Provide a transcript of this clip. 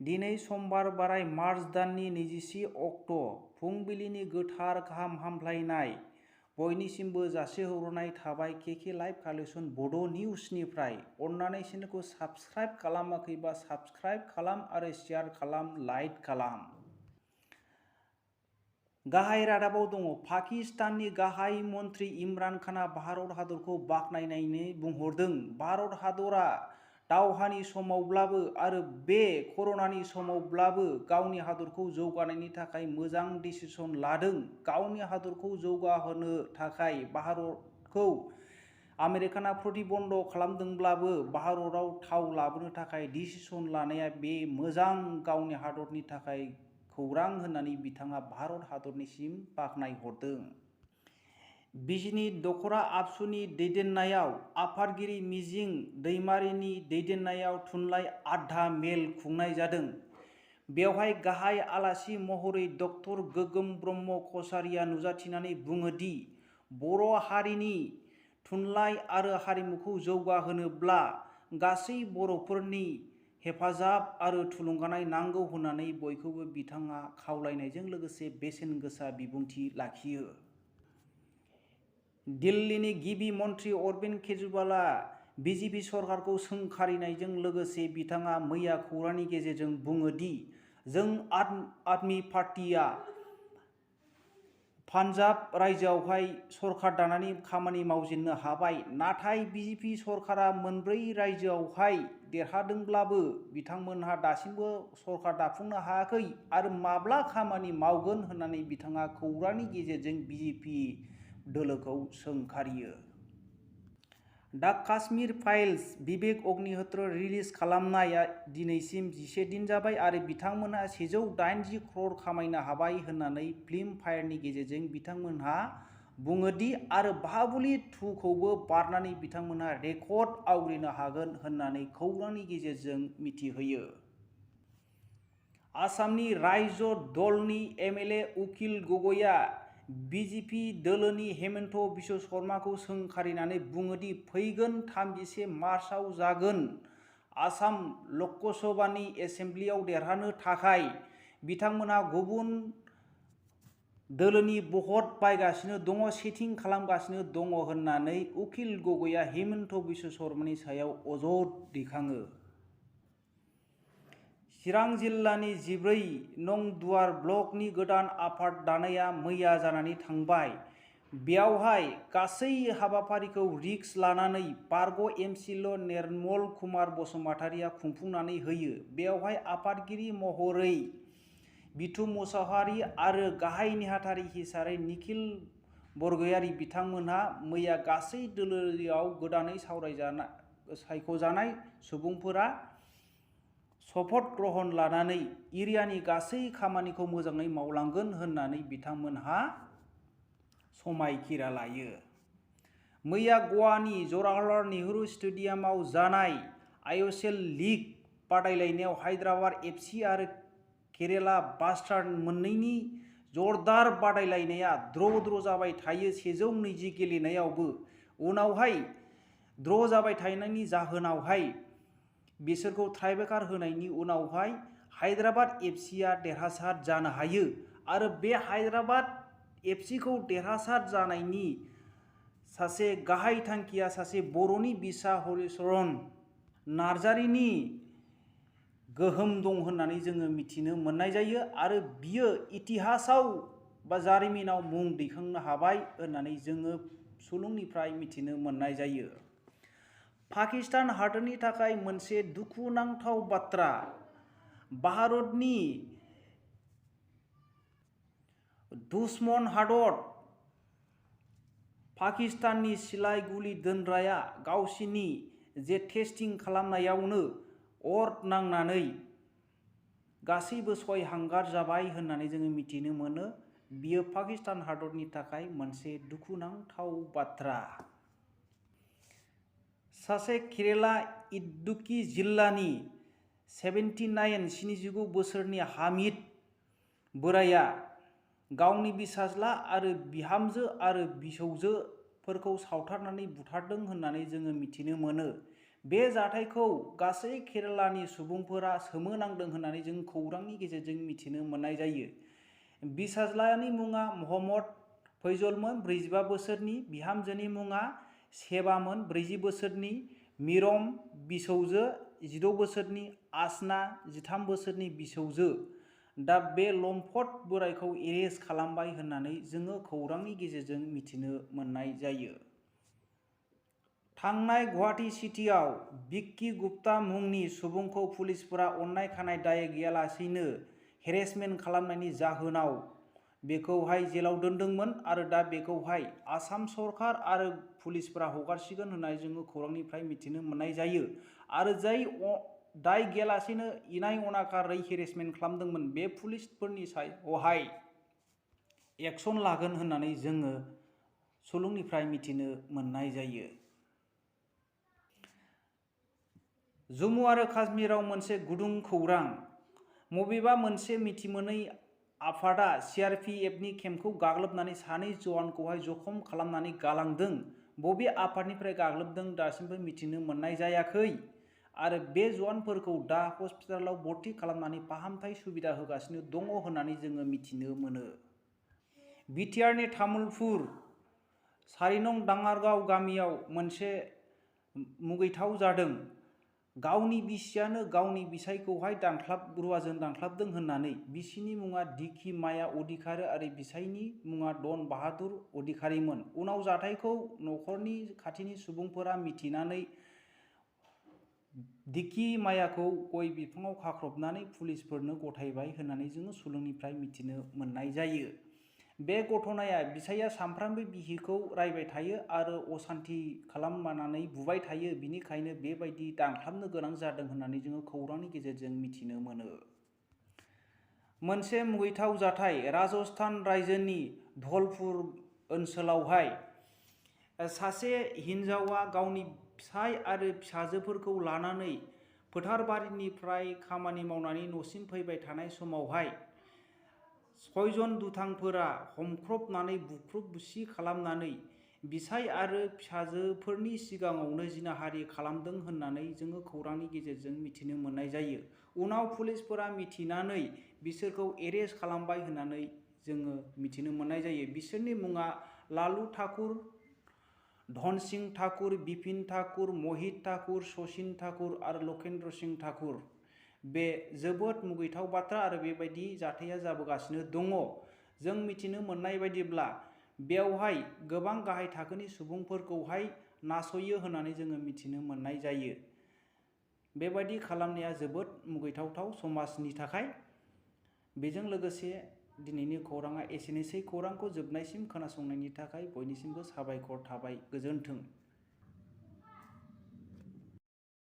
दिनै समबार बाराय मार्च दाननि 21 अक्ट' फुंबिलिनि गोथार गाहाम हामलायनाय बयनिसिमबो जासिहरनाय थाबाय। केके लाइभ कालेक्सन बड' निउसनिफ्राय। अन्नानै चेनेलखौ साबस्क्राइब खालामाखैबा साबस्क्राइब खालाम आरो शेयार खालाम, लाइक खालाम। गाहाय रादाबाव दङ, पाकिस्ताननि गाहाय मन्त्रि इमरान खाना भारत हादरखौ बाख्नायनानै बुंहरदों, भारत हादरा दावहानि समावब्लाबो आरो बे कर'नानि समावब्लाबो गावनि हादरखौ जौगानायनि थाखाय मोजां डिसिसन लादों। गावनि हादरखौ जौगाहोनो थाखाय भारतखौ आमेरिकाना प्रतिबन्ध खालामदोंब्लाबो भारताव थाव लाबोनो थाखाय डिसिसन लानाया बे मोजां गावनि हादरनि थाखाय खौरां होननानै बिथाङा भारत हादरनिसिम बाख्नायहरदों। बिजिनि दख'रा आबसुनि दैदेननायाव आफादगिरि मिजिं दैमारिनि दैदेननायाव थुनलाइ आड্ডा मेल खुंनाय जादों। बेवहाय गाहाय आलासि महरै डक्टर गोगोम ब्रह्म कछारिया नुजाथिनानै बुङो दि बर' हारिनि थुनलाइ आरो हारिमुखौ जौगाहोनोब्ला गासै बर'फोरनि हेफाजाब आरो थुलुंगानाय नांगौ होननानै बयखौबो बिथाङा खावलायनायजों लोगोसे बेसेन गोसा बिबुंथि लाखियो। दिल्लीनि गिबि मन्त्रि अरविन्द केजरीवालआ बिजेपि सरकारखौ सोंखारिनायजों लोगोसे बिथाङा मैया खौरांनि गेजेरजों बुङो दि जों आम आदमी पार्टीआ पान्जाब रायजोआवहाय सरकार दानानै खामानि मावजेननो हाबाय। नाथाय बिजेपि सरकारा मोनब्रै रायजोआवहाय देरहादोंब्लाबो बिथांमोनहा दासिमबो सरकार दाफुंनो हायाखै आरो माब्ला खामानि मावगोन होननानै बिथाङा खौरांनि गेजेरजों बिजेपि दोलोखौ सोंखारियो। दा काश्मीर फाइल्स बिबेक अग्निहोत्र रिलिज खालामनाया दिनैसिम 11 दिन जाबाय आरो बिथांमोनहा 180 क्रर खामायनो हाबाय होननानै फिल्म फायारनि गेजेरजों बिथांमोनहा बुङो दि आरो बाहुबली 2 खौबो बारनानै बिथांमोनहा रेकर्ड आवग्रिनो हागोन होननानै खौरांनि गेजेरजों मिथिहोयो। आसामनि रायजो दलनि MLA उकिल गगैआ बिजेपि दोलोनि हेमन्त बिश्व शर्माखौ सोंखारिनानै बुङो दि फैगोन 31 मार्चआव जागोन आसाम लकसभानि एसेम्ब्लियाव देरहानो थाखाय बिथांमोनहा गुबुन दोलोनि भट बायगासिनो दङ, सेटिं खालामगासिनो दङ होननानै उकिल गगैआ हेमन्त बिश्व शर्मानि सायाव अजद दैखाङो। चिरां जिल्लानि 14 नं दुवार ब्लकनि गोदान आफाद दानाया मैया जानानै थांबाय। बेयावहाय गासै हाबाफारिखौ रिक्स लानानै बारग' एमसिल निर्मल कुमार बसुमतारिया खुंफुंनानै होयो। बेवहाय आफादगिरि महरै बिथु मुसाहारि आरो गाहाय नेहाथारि हिसाबै निखिल बरगयारि बिथांमोनहा मैया गासै दोलोआव गोदानै सायख'जानाय सुबुंफोरा शपथ ग्रहण लानानै एरियानि गासै खामानिखौ मोजाङै मावलांगोन होननानै बिथांमोनहा समायखिरा लायो। मैया गवानि जवाहरलाल नेहरू स्टेडियामाव जानाय आइएसएल लीग बादायलायनायाव हायद्राबाद FC आरो केरेला ब्लास्टार्स मोननैनि जरदार बादायलायनाया द्र' जाबाय थायो 120 गेलेनायावबो। उनावहाय द्र' जाबाय थानायनि जाहोनावहाय बिसोरखौ टाइब्रेकार होनायनि उनावहाय हायद्राबाद FCआ देरहासार जानो हायो आरो बे हायद्राबाद FCखौ देरहासार जानायनि सासे गाहाय थांखिया सासे बर'नि बिसा हलिचरन नार्जारिनि गोहोम दं होननानै जोङो मिथिनो मोननाय जायो आरो बियो इतिहासाव बा जारिमिनाव मुं दैखांनो हाबाय होननानै जोङो सुलुंनिफ्राय मिथिनो मोननाय जायो। पाकिस्तान हादरनि थाखाय मोनसे दुखुनांथाव बाथ्रा, भारतनि दुश्मन हादर पाकिस्ताननि सिलाइ गुलि दोनग्राया गावसिनि जे टेस्टिं खालामनायावनो अर नांनानै गासैबो सय हांगार जाबाय होननानै जोङो मिथिनो मोनो। बियो पाकिस्तान हादरनि थाखाय मोनसे दुखुनांथाव बाथ्रा। सासे केरेला इडुक्की जिल्लानि 79 बोसोरनि हामिद बwraiya गावनि फिसाज्ला आरो बिहामजो आरो फिसौजोफोरखौ सावथारनानै बुथारदों होननानै जोङो मिथिनो मोनो। बे जाथायखौ गासै केरालानि सुबुंफोरा सोमोनांदों होननानै जों खौरांनि गेजेरजों मिथिनो मोननाय जायो। पिसाज्लानि मुङा महम्मद फैजलमोन 45 बोसोरनि, बिहामजोनि मुङा सेबामोन 40 बोसोरनि, मिरम बिसौजो 16 बोसोरनि, आसना 13 बोसोरनि बिसौजो। दा बे लम्पट बोरायखौ एरेस्ट खालामबाय होननानै जोङो खौरांनि गेजेरजों मिथिनो मोननाय जायो। थांनाय गुवाहाटी सिटियाव विक्की गुप्ता मुंनि सुबुंखौ पुलिसफोरा अननाय खानाय दाय गैयालासेनो हेरेसमेन्ट खालामनायनि जाहोनाव बेखौहाय जेलाव दोनदोंमोन आरो दा बेखौहाय आसाम सरकार आरो पुलिसफोरा हगारसिगोन होननानै जोङो खौरांनिफ्राय मिथिनो मोननाय जायो। आरो जाय दाय गैयालासेनो इनाय अनागारै हेरेसमेन्ट खालामदोंमोन बे पुलिसफोरनि सायावहाय एक्सन लागोन होननानै जोङो सुलुंनिफ्राय मिथिनो मोननाय जायो। जम्मु आरो काश्मीराव मोनसे गुदुं खौरां। बबेबा मोनसे मिथिमोनै आफादा CRPFनि केम्पखौ गाग्लोबनानै सानै जवानखौहाय जखम खालामनानै गालांदों। बबे आफादनिफ्राय गाग्लोबदों दासिमबो मिथिनो मोननाय जायाखै आरो बे जवानफोरखौ दा हस्पिटालाव भर्ति खालामनानै फाहामथाय सुबिदा होगासिनो दङ होननानै जोङो मिथिनो मोनो। बिटिआरनि तामुलपुर 4 नं दाङारगाव गामियाव मोनसे मुगैथाव जादों। गावनि बिसियानो गावनि बिसायखौहाय रुवाजों दानख्लाबदों होननानै बिसिनि मुङा दिकी माया अधिकारी आरो बिसायनि मुङा डन बाहादुर अधिकारीमोन। उनाव जाथायखौ नखरनि खाथिनि सुबुंफोरा मिथिनानै दिकी मायाखौ गय बिफाङाव खाख्रबनानै पुलिसफोरनो गथायबाय होननानै जोङो सुलुंनिफ्राय मिथिनो मोननाय जायो। बे घटनाया बिसाया सानफ्रामबो बिसिखौ रायबाय थायो आरो असान्ति खालामनानै बुबाय थायो, बिनिखायनो बेबायदि दानख्लाबनो गोनां जादों होननानै जोङो खौरांनि गेजेरजों मिथिनो मोनो। मोनसे मुगैथाव जाथाय राजस्थान रायजोनि धौलपुर ओनसोलावहाय सासे हिनजावा गावनि फिसाय आरो फिसाजोफोरखौ लानानै फोथारबारिनिफ्राय खामानि मावनानै न'सिम फैबाय थानाय समावहाय 6 जन दुथांफोरा हमख्रबनानै बुख्रुब बुसि खालामनानै बिसाय आरो फिसाजोफोरनि सिगाङावनो जिनाहारि खालामदों होननानै जोङो खौरांनि गेजेरजों मिथिनो मोननाय जायो। उनाव पुलिसफोरा मिथिनानै बिसोरखौ एरेस्ट खालामबाय होननानै जोङो मिथिनो मोननाय जायो। बिसोरनि मुङा लालु ठाकुर, धन सिं ठाकुर, बिपिन ठाकुर, महित ठाकुर, सचिन ठाकुर आरो लकेन्द्र सिं ठाकुर। बे जोबोद मुगैथाव बाथ्रा आरो बेबायदि जाथाया जाबोगासिनो दङ। जों मिथिनो मोननाय बायदिब्ला बेवहाय गोबां गाहाय थाखोनि सुबुंफोरखौहाय नासयो होननानै जोङो मिथिनो मोननाय जायो। बेबायदि खालामनाया जोबोद मुगैथावथाव समाजनि थाखाय। बेजों लोगोसे दिनैनि खौराङा एसेनोसै। खौरांखौ जोबनायसिम खोनासंनायनि थाखाय बयनिसिमबो साबायखर थाबाय। गोजोन्थों।